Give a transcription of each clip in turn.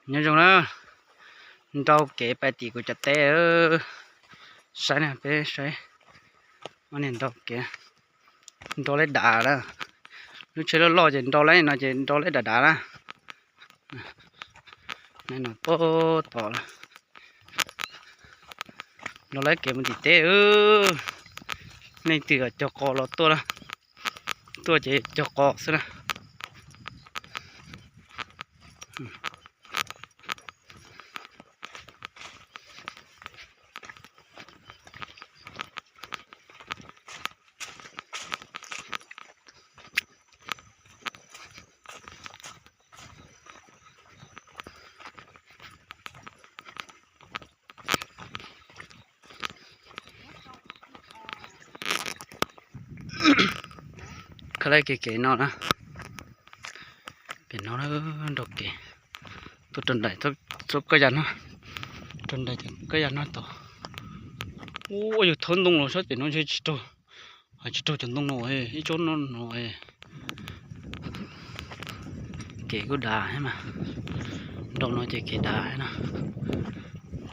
Nyob zoo na, nrau kev pais tim kuv cov teb. Saib na, peb saib, ob niag nrau kev, nrau leb dav na. Lub tsheb loj loj ces nrau leb no ces nrau leb dav dav na. Nai no pab tom, nrau leb kev mus tim teb. Leej twg cog qos los tuaj, tuaj ces cog qos xwb na. Koj laib kev kev no na, pem no nrau kev tuaj rau nraim txoj koj ya no, rau nraim koj ya no tod. Ua yog thab ntoo los sab pem no ntshe tsis raug, tsis raug cov ntoo no, ib tsob no no. Kev kuj dav thiab mas, nrau no ces kev dav thiab no.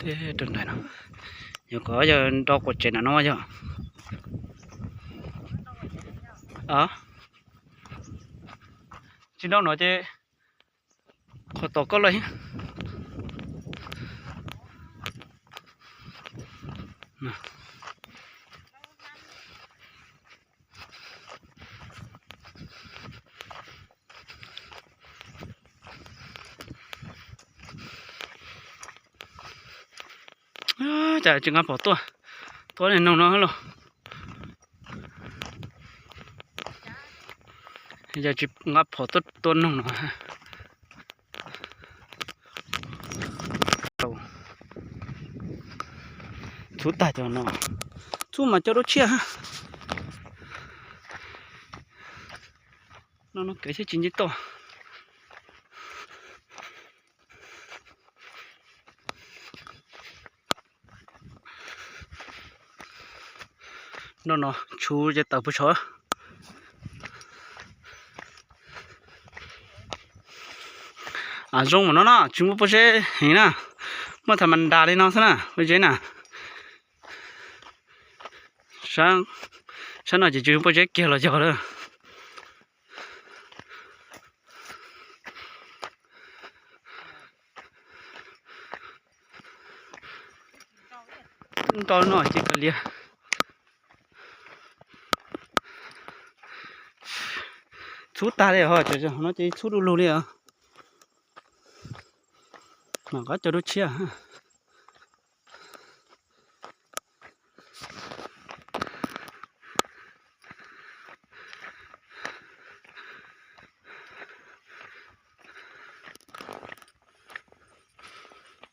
Teb rau nraim no, yog kom yog nrau quas tsev nram no yog. Tsis nrau no ces qhov tom koj los. Cas tsis nqa phom tuaj, tuaj niag noog no los. Yog tsis nqa phom tuaj, tuaj noog no. Txhub tag cov no, txhub mas coj dua tshiab. No no kev thiaj tsis nce toj. No no tshuv ces tawm puag saud. Zoo mas no na, tsis muaj pob zeb heev na, muaj tham mas nras li no xwb na pob zeb na. Sab no ces tsis muaj pob zeb kiag los yog lawm. Nrau no ces kav liam. Txhub tag li os, no ces txhub du lug li os. Mam qab coj dua tshiab.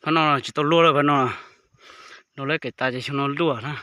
Phab no tsis tau luaj lawm, phab no nrau leb kev tas ces xyoo no luaj na.